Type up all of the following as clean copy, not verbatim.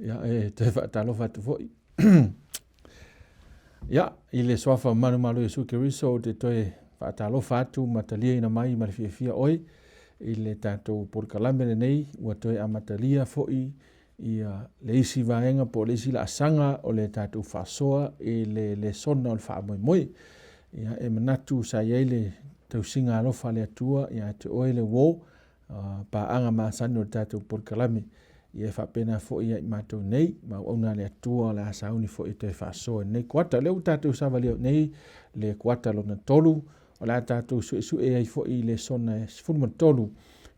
Ia, e toe faatalofa atu foi. Ia, i le suafa malumalu o Iesu Keriso, ou te toe faatalofa atu ma taliaina mai ma le fiafia oe i le tatou polokalame lenei ua toe amatalia foi ia le isi vaega po o le isi laasaga o le tatou faasoa i le lesona o le faamoemoe. Ia, e manatu sa i ai le tausiga alofa a le Atua ia te oe le uo paaga masani o le tatou polokalame ia e faapena foi ia i matou nei ma auauna a le Atua o le a sauni foi e toe faasoa i lenei kuata. O lea ua tatou savalia nei le kuata lona tolu, o le a tatou suesue ai foi i lesona e 13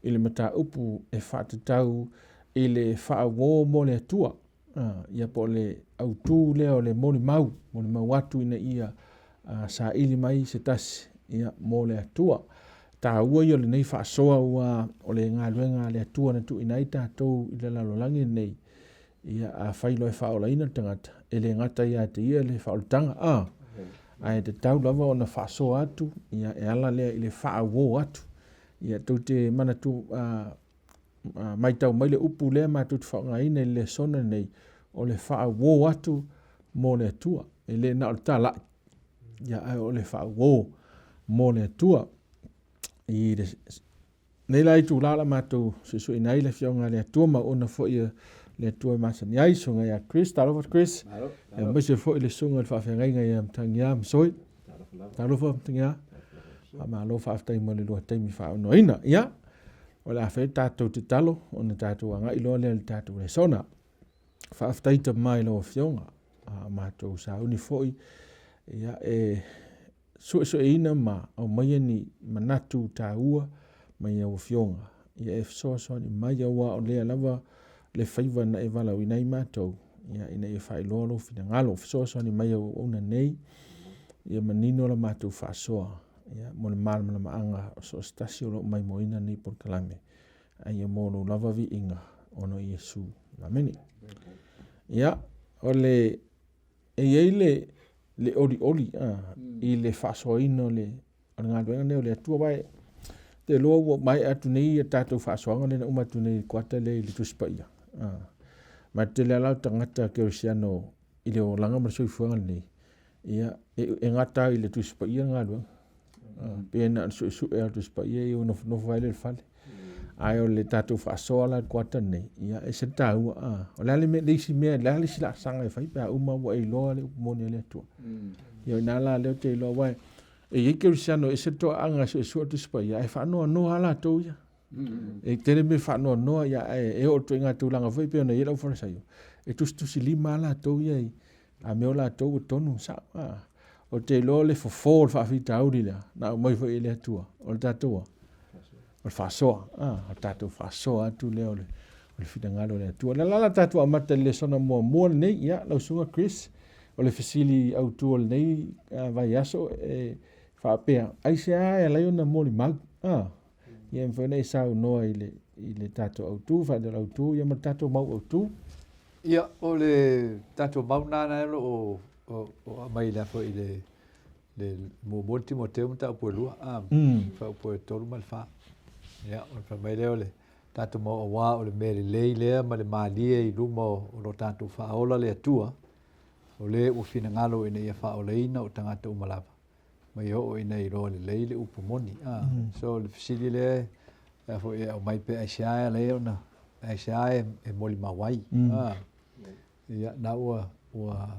i le mataupu e faatatau i le faauo mo le Atua. Ia po o le autu lea o le molimau, molimau atu ina ia saili mai se tasi ia, mo le Atua. Taua ia o lenei faasoa aua o le galuega a le Atua na tuuina ai tatou i le lalolagi lenei. Ia, afai loa e faaolaina le tagata, e le gata ia te ia le faaolataga, a, ae tatau lava ona faasoa atu, ia, e ala lea i le faauo atu. Ia, tou te manatu, matau mai le upu lea matou te faaaogaina i le lesona lenei, o le faauo atu mo le Atua. E le na o le talai, ia, ae o le faauo mo le Atua. I le, nei la itula o le a matou suesueina ai le Afioga a le Atua ma auauna foi a le Atua e masani ai, susuga ia Chris. Talofa Chris. Aemaise foi le susuga i le faafeagaiga ia Matagiā Masoi. Talofa Matagiā. Faamalo faafetai mo le lua taimi faaaunoaina. Ia, o le a fai tatou tatalo ona tatou agai loa lea i le tatou lesona. Faafetai Tama i lau Afioga, a matou sauni foi ia e suesueina ma aumaia ni manatu taua mai lau Afioga. Ia e fesoasoani mai aua o lea lava le faiva na e valaauina ai matou, ia ina ia faailoa lou finagalo. Fesoasoani mai au auauna nei, ia manino la matou faasoa ia, mo le malamalamaaga o so o se tasi o lo o maimoaina lenei polokalame, a ia mo lou lava viiga ona o Iesu. Amene. Ia, o le, e i ai le, le olioli a, i le faasoaina o le, o le galuega lenei o le Atua, aua e te iloa ua maea atu nei a tatou faasoaga lea na uma atu nei i le kuata lea i le Tusi Paia. Ma e tele lava la o tagata kerisiano i le olaga ma le soifuaga lenei, ia, e gata i le Tusi Paia le galuega. Pe na o le suesue lava o le Tusi Paia, ia ua nofonofo ai lea i le fale. Ae o le tatou faasoa la i le kuata lenei, ia, e ese le taua. O le a le mea, le isi mea, le a le isi laasaga e fai pe a uma ua e iloa le upu moni a le Atua. Ia o i ina la lea ou te iloa, aua e i ai kerisiano e ese le toaaga e suesue le Tusi Paia, ae faanoanoa lava latou ia. E tele mea faanoanoa, ia, ae e oo i le ituaiga tulaga foi pei ona i ai le aufalesaio, e tusitusilima lava latou ia i a mea o latou ua tonu ma sao. Ou te iloa o le fofo o le faafitauli lea na aumai foi e le Atua, o le tatou a? O le faasoa. O le tatou faasoa atu lea o le finagalo o le Atua. O le ala la tatou amata i le lesona muamua lenei, ia, lau susuga Chris, o le fesili autu o lenei vaiaso e faapea, aisea e ala ai ona molimau? Ia e mafai ona e saunoa i le, i le tatou autu, faailoa autu, ia ma le tatou mau autu. Ia, o le tatou mau lena na o lo o, o aumai le foi i le, le muamua le Timoteo mataupu e lua, a, mataupu e tolu ma le fa. Ia, o le fai mai lea o le tatou mau auā o le mea lelei lea ma le malie i luma o lo tatou faaola le Atua, o le ua finagalo ina ia faaolaina o tagata uma lava. Ma ia oo ina iloa lelei le upu moni. A, so o le fesili lea e foi e aumai pe aisea e ala ai ona aisea e, e molimau ai. A, ia, na ua, ua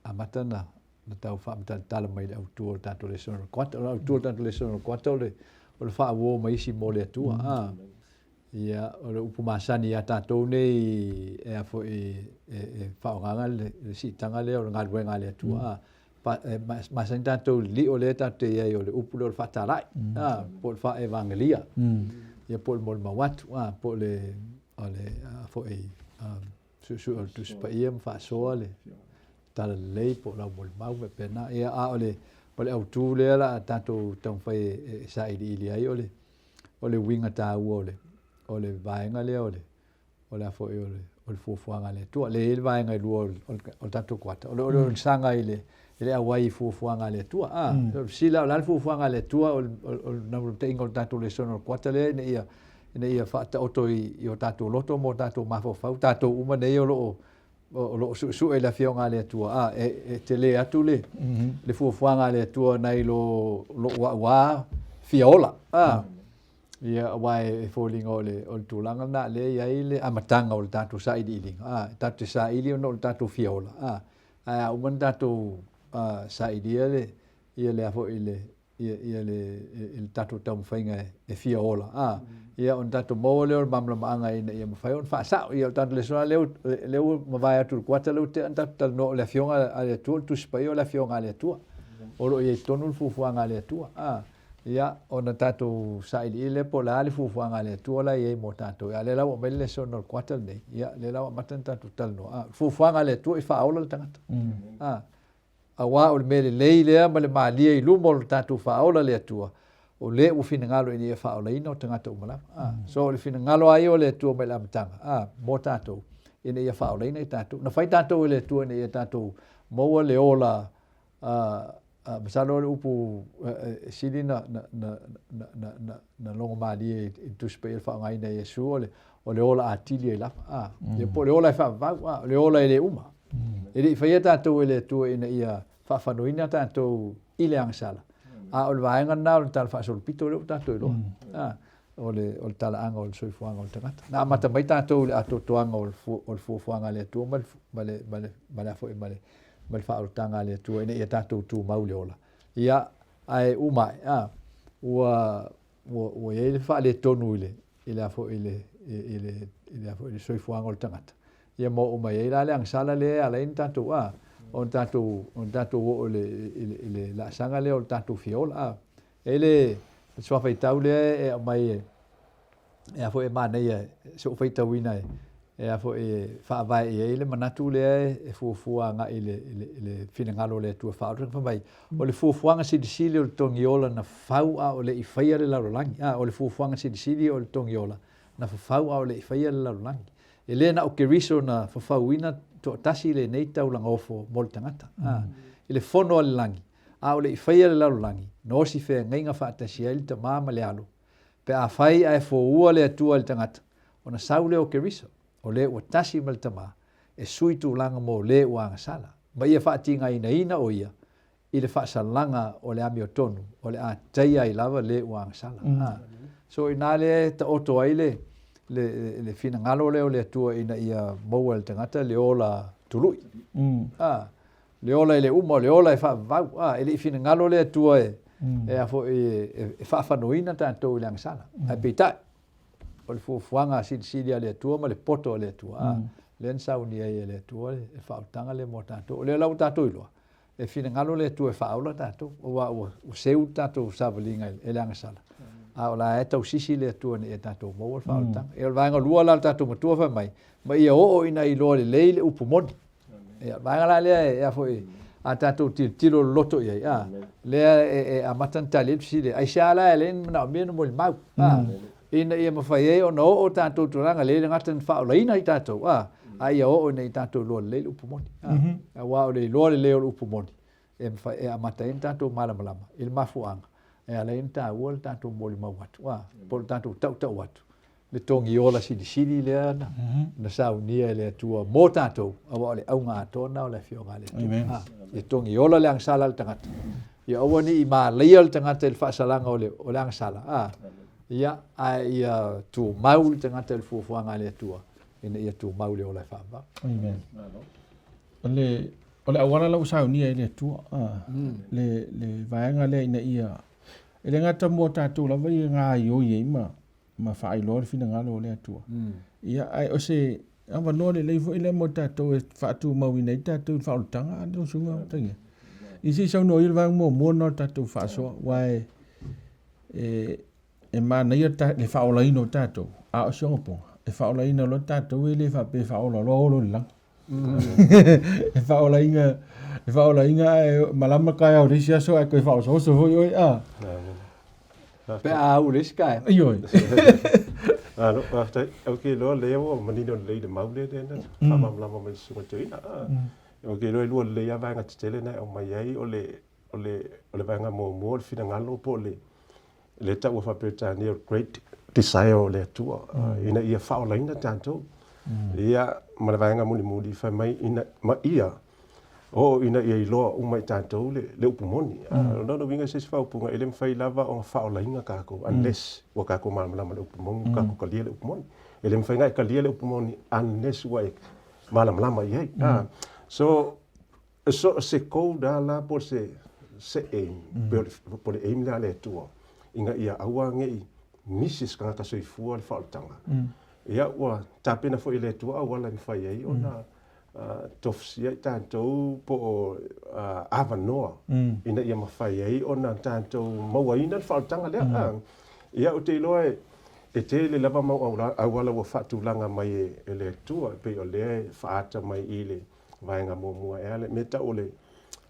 amata na, na tau faamatalatala mai le autu o le tatou lesona o le kuata. O le autu o le tatou lesona o le kuata o le, o le faauo ma isi mo le Atua. A, Ia, o le upu masani ia tatou nei e a foi e, e faaaogaina le, le siitaga lea o le galuega a le Atua. A, pa, e, masani tatou i le lio lea tatou te i ai o le upu lea o le faatalai, a, po o le faaevagelia, ia po o le molimau atu, a, po o le, o le a foi, a, suesue o le Tusi Paia ma faasoa le Talalelei po o lau molimau ma faapena. Ia, a o le, o le autu lea la a tatou taumafai e, e sailiili ai o le, o le uiga taua o le, o le vaega lea o le, o le a foi o le, o le fuafuaga a le Atua. Lea e i ai le vaega e lua o le, o le tatou kuata, o le, o le onosaga i le, i le auai i fuafuaga a le Atua. A, o le fesili la, o le a le fuafuaga a le Atua, o le, o le naunautaiga o le tatou lesona o le kuata lea ina ia, ina ia faataoto i, i o tatou loto ma o tatou mafaufau, tatou uma nei o lo o o lo o suesue i le Afioga a le Atua, a, e, e tele atu le, le fuafuaga a le Atua nai lo lou au lava fia ola, a. Ia, aua e foliga o le, o le tulaga lena lea e i ai le amataga o le tatou sailiiliga, a, e tatou te saili ona o le tatou fia ola, a, ae a uma ona tatou sailia le, ia le a foi le, ia, ia le, i le tatou taumafaiga e fia ola, a, ia ona tatou maua lea o le malamalamaaga ina ia mafai ona faasao. Ia o le tatou lesona lea, lea ua mavae atu i le kuata lea ua tea ona tatou talanoa o le Afioga a le Atua, o le Tusi Paia o le Afioga a le Atua. O lo o i ai tonu le fuafuaga a le Atua, a. Ia, ona tatou sailiili lea po o le a le fuafuaga a le Atua la e i ai mo tatou. A o lea la ua aumai le lesona o le kuata lenei, ia, lea la ua amata ona tatou talanoa. A, o le fuafuaga a le Atua e faaola le tagata. A, aua o le mea lelei lea ma le malie i luma o le tatou faaola le Atua, o lea ua finagalo ina ia faaolaina o tagata uma lava. A, so o le finagalo lava ia o le Atua mai le amataga, a, mo tatou, ina ia faaolaina i tatou. Na fai tatou e le Atua ina ia tatou maua le ola, a, Masalo o le upu e sili na logo malie i le Tusi Paia i le faaaogaina e Iesu, o le ola atili ai lava, ia po o le ola e faavavau, o le ola e le uma. E le i faia tatou e le Atua ina ia faafanuina tatou i le agasala, a o le vaega lena o le Tala Faasolopito lea ua tatou iloa. O le, o le talaaga o le soifuaga o le tagata. Na amata mai tatou i le atoatoaga o le, o le fuafuaga a le Atua ma le, ma le, ma le, ma le, foi, ma le, ma le faaolataga a le Atua ina ia tatou tumau i le ola. Ia, ae uma ae, a, ua, ua, ua i ai le faaletonu i le, i le, foi, i le, i le, i le, foi, i le soifuaga o le tagata. Ia ma oo mai ai la le agasala lea e ala ai ona tatou, a, ona tatou, ona tatou oo i le, i le, i le laasaga lea o le tatou fia ola, a. E i ai le suafa faitau lea e aumai e, e a foi e manaia si ou faitauina e, e a foi e faavae i ai le manatu lea e fuafua agai i le, i le, i le finagalo o le Atua faaola. Fai mai, o le fuafuaga silisili o le togiola na fau a o le i faia le lalolagi. A, o le fuafuaga silisili o le togiola na fafau a o le i faia le lalolagi. E le na o Keriso na fafauina toatasi lenei taulaga ofo mo le tagata. A, i le fono a le lagi, A o le i faia le lalolagi, na osi feagaiga faatasi ai le Tama ma le Alo. Pe afai ae foua le Atua i le tagata, ona sau lea o Keriso, o le ua tasi ma le Tama, e sui tulaga mo le ua agasala, ma ia faatigainaina o ia i le faasalaga o le amiotonu o le a taia ai lava le ua agasala. A. So inā lea e taoto ai le, le, le finagalo lea o le Atua ina ia maua e le tagata le ola tului. A. Le ola e le uma, o le ola e faavavau. A, e le i finagalo le Atua e, e a foi, e, e faafanoina tatou i le agasala. Ae peitai, o le fuafuaga silisili a le Atua ma le poto a le Atua, a, lea na sauni ai e le Atua le faaolataga lea mo tatou. O lea la ua tatou iloa, e finagalo le Atua e faaola tatou, aua ua, ua seu le tatou savaliga e le agasala. A o la e tausisi le Atua ina ia tatou maua le faaolataga. E o le vaega lua la o le tatou matua fai mai, ma ia oo ina iloa lelei le upu moni. Ia, vaega la lea e, a foi, a tatou tilotilo loloto i ai, a, lea e, e amata ona tali ai le fesili, aisea la e leai ni manaomia ni molimau, a, ina ia mafai ai ona oo tatou tulaga lea e le gata ina faaolaina i tatou, a, a ia oo ina ia tatou iloa lelei le upu moni, a, aua o le iloa lelei o le upu moni, e mafai, e amata ai ona tatou malamalama i le mafuaaga e ala ai ona taua le tatou molimau atu, a, po o le tatou tautau atu le togiola silisili lea na, mm -hmm. na saunia e le Atua mo tatou, aua o le auga atoa na o le afioga a le Atua. Ah, ia togiola le agasala le tagata. Ia aua ni i malaia le tagata i le faasalaga o le, o le agasala. Ah, ia, ae ia tumau le tagata i le fuafuaga a le Atua, ina ia tumau le ola e faavavau. Amen. O le, o le auala la ua saunia e le Atua, ah, le, le vaega lea ina ia, e le gata mo tatou lava ia gaioi ai ma, ma faailoa le finagalo o le Atua. Ia, ae o se avanoa lelei foi lea mo tatou e faatumauina ai tatou i le faaolataga a lau Susuga Utagia. I se i saunoa ia le vaega muamua lena o le tatou faasoa, aua e, e, e manaia le faaolaina o tatou, a o si ogapoga, e faaolaina loa tatou e le faapea e faaola loa olo i le lagi. E faaolaina, e faaolaina ae malama taeao i le isi aso ae toe faaosooso foi oe a. Pe a au i le isi taeao. Ioe. Malo, faafetai. Ou te iloa lea ua manino lelei le mau lea lea na faamalamalama mai e le Susuga Toeaina. Ou te iloa e lua lelei lava vaega tetele na e aumai ai, o le, o le, o le vaega muamua o le finagalo po o le, lea e taua faa-Peretania o le great desire o le Atua ina ia faaolaina tatou. Ia, ma le vaega mulimuli, fai mai ina, ma ia, oo ina ia iloa uma e tatou le, le upu moni. O lona uiga se isi faaupuga, e le mafai lava ona faaolaina tatou, unless ua tatou malamalama i le upu moni, ua tatou talia le upu moni. E le mafai ona e talia le upu moni unless ua e malamalama i ai. So, so se code lava la po o se, se aim, po o le aim lea a le Atua, ina ia aua ne i misi e se tagata soifua le faaolataga. Ia, ua tapena foi e le Atua auala e mafai ai ona tofusia i tatou po o avanoa ina ia mafai ai ona tatou mauaina le faaolataga lea. Ia, ou te iloa e tele lava mau auala ua faatulaga mai e le Atua, e pei o lea e faaata mai i le vaega muamua ea le mea e tau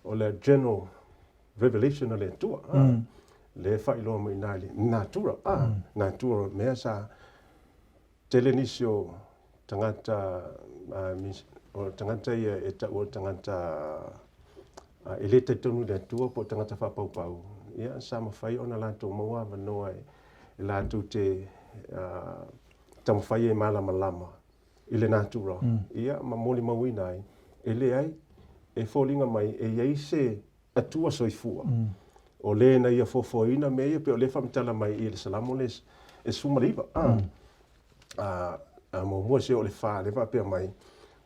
o le general revelation a le Atua, lea e faailoa mai i ina i le natura, natura o mea sa tele nisi o tagata, o tagata ia e taua o tagata e le talitonu i le Atua po o tagata faapaupau, ia sa mafai ona latou maua avanoa e latou te taumafai ai e malamalama i le natura, ia ma molimauina ai, e leai, e foliga mai e i ai se Atua soifua. O le na ia foafoaina mea ia, pei o lea e faamatala mai i le Salamo lea e 19. A muamua seia oo i le 4, lea e faapea mai,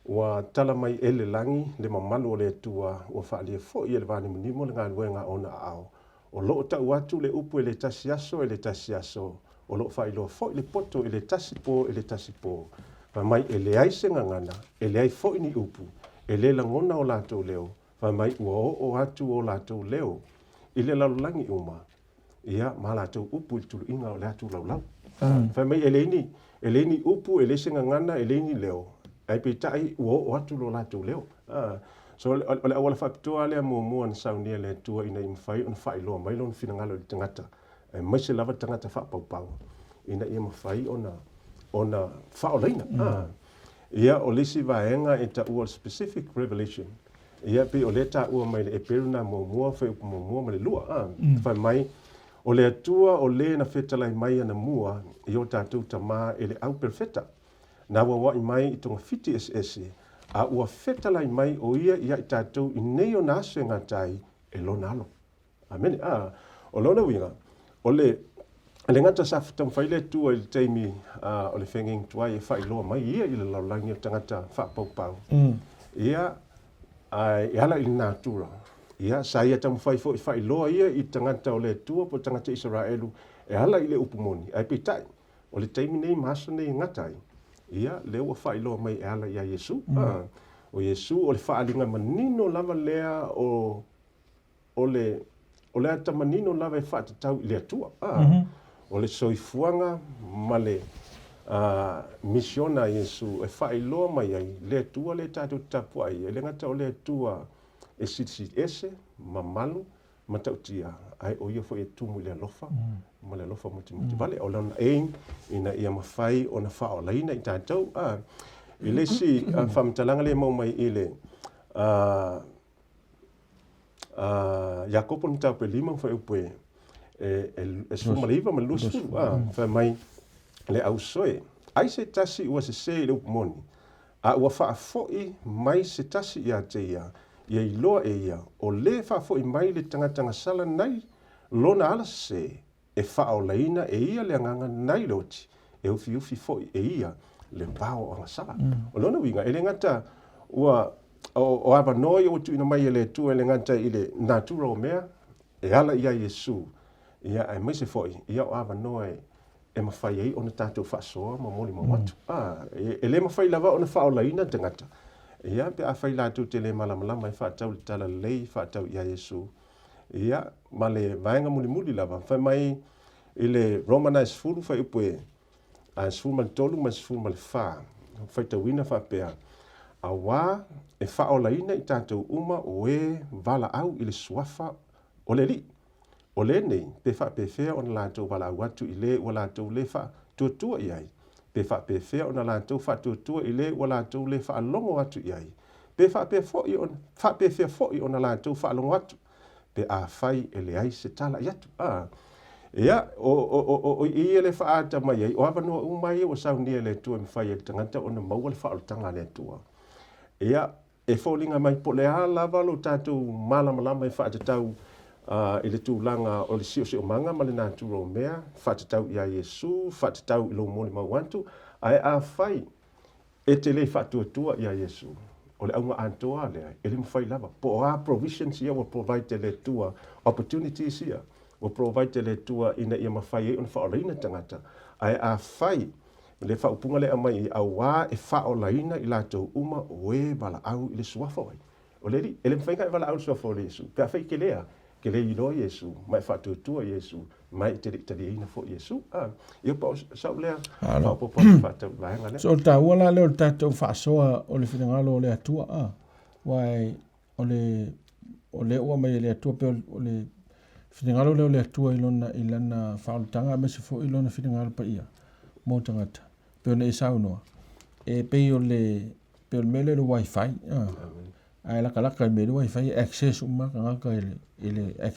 Ua tala mai e le lagi le mamalu o le Atua, ua faaalia foi e le vanimonimo le galuega a ona aao. O lo o tau atu le upu e le tasi aso e le tasi aso, o lo o faailoa foi le poto e le tasi po e le tasi po. Fai mai e leai se gagana, e leai foi ni upu, e le lagona o latou leo, Fai mai ua oo atu o latou leo i le lalolagi uma, ia, ma latou upu i le tuluiga o le atu laulau. Fai mai e leai ni, e leai ni upu, e leai se gagana, e leai ni leo, ae peitai ua oo atu lo latou leo. So, o le auala faapitoa lea muamua na saunia e le Atua ina ia mafai ona faailoa mai Lona finagalo i le tagata, aemaise lava le tagata faapaupau, ina ia mafai ona, ona faaolaina. Ia, o le isi vaega e taua o le specific revelation, ia, pei o lea e taua mai i le Eperu na muamua, fuaiupu muamua ma le lua, a, fai mai, O le Atua o le na fetalai mai anamua i o tatou tama e le au perofeta, na auaua'i mai i togafiti eseese, a ua fetalai mai o ia ia i tatou i nei ona aso e gata ai e lona Alo. Amene. A, o lona uiga, o le, le gata sa taumafai le Atua i le taimi o le feagaiga tuai e faailoa mai ia i le lalolagi o tagata faapaupau, ia, ae e ala i le natura, ia, sa ia taumafai foi e faailoa ia i tagata o le Atua po o tagata Isaraelu e ala i le upu moni, ae peitai, o le taimi nei ma aso nei e gata ai, ia, lea ua faailoa mai e ala iā Iesu. A, o Iesu o le faaaliga manino lava lea o o le, o le ata manino lava e faatatau i le Atua. A, o le soifuaga ma le misiona a Iesu e faailoa mai ai le Atua lea tatou te tapuai ai, e le gata o le Atua e silisili ese, mamalu, matautia, ae o Ia foi e tumu i le alofa ma le alofa mutimutivale. O lona aim ina ia mafai ona faaolaina i tatou. A, i le isi faamatalaga lea e maua mai i le Iakopo le mataupu e 5 ma fuaiupu e 19 ma le 20, fai mai le ausoe, ai se tasi ua sesē i le upu moni, a ua faafoi mai se tasi ia te ia, ia iloa e ia, o lē faafoi mai le tagata gasala nai lona ala sesē, e faaolaina e ia le agaga nai le oti, e ufiufi foi e ia le vao o agasala. O lona uiga, e le gata ua o avanoa ia ua tuuina mai e le Atua e le gata i le natura o mea e ala iā Iesu, ia aemaise foi ia o avanoa e mafai ai ona tatou faasoa ma molimau atu. E le mafai lava ona faaolaina tagata, ia pe afai latou te le malamalama e faatatau i le talalelei, faatatau iā Iesu. Ia, ma le vaega mulimuli lava, fai mai i le Roma e 10 fuaiupu e 13 ma le 14, faitauina faapea, Auā e faaolaina i tatou uma o e valaau i le suafa o le Alii. O lenei, pe faapefea ona latou valaau atu i le ua latou le faatuatua i ai? Pe faapefea ona latou faatuatua i le ua latou le faalogo atu i ai? Pe faapea foi ona, faapefea foi ona latou faalogo atu, pe afai e leai se tala i atu? A. Ia, o, o, o, o i ia le faaata mai ai, o avanoa uma ia ua saunia e le Atua e mafai ai le tagata ona maua le faaolataga a le Atua. Ia, e foliga mai po o le a lava lo tatou malamalama e faatatau i le tulaga o le siosiomaga ma le natura o mea, faatatau iā Iesu, faatatau i lou molimau atu, ae afai e te le faatuatua iā Iesu, o le auga atoa lea, e le mafai lava. Po o a provisions ia ua provide e le Atua, opportunities ia ua provide e le Atua ina ia mafai ai ona faaolaina tagata, ae afai le faaupuga lea e aumai i i, auā e faaolaina i latou uma o e valaau i le Suafa o ai? O le Alii. E le mafai ona e valaau i le Suafa o Iesu, pe afai e te le a, e te le iloa Iesu, ma e faatuatua Iesu, ma e te le i taliaina foi Iesu. A, ia pa o sau lea faaopoopo atu faatatau i le vaega lea. So o le taua la lea o le tatou faasoa o le finagalo o le Atua, a, aua o le o lea ua aumai e le Atua pei o le finagalo lea o le Atua i lona i lana faaolataga aemaise foi lona finagalo paia mo tagata. Pei ona e saunoa, e pei o le pei o le mea lea o le wifi, a, ae latalata i le mea o le wifi e access uma tagata i le i le.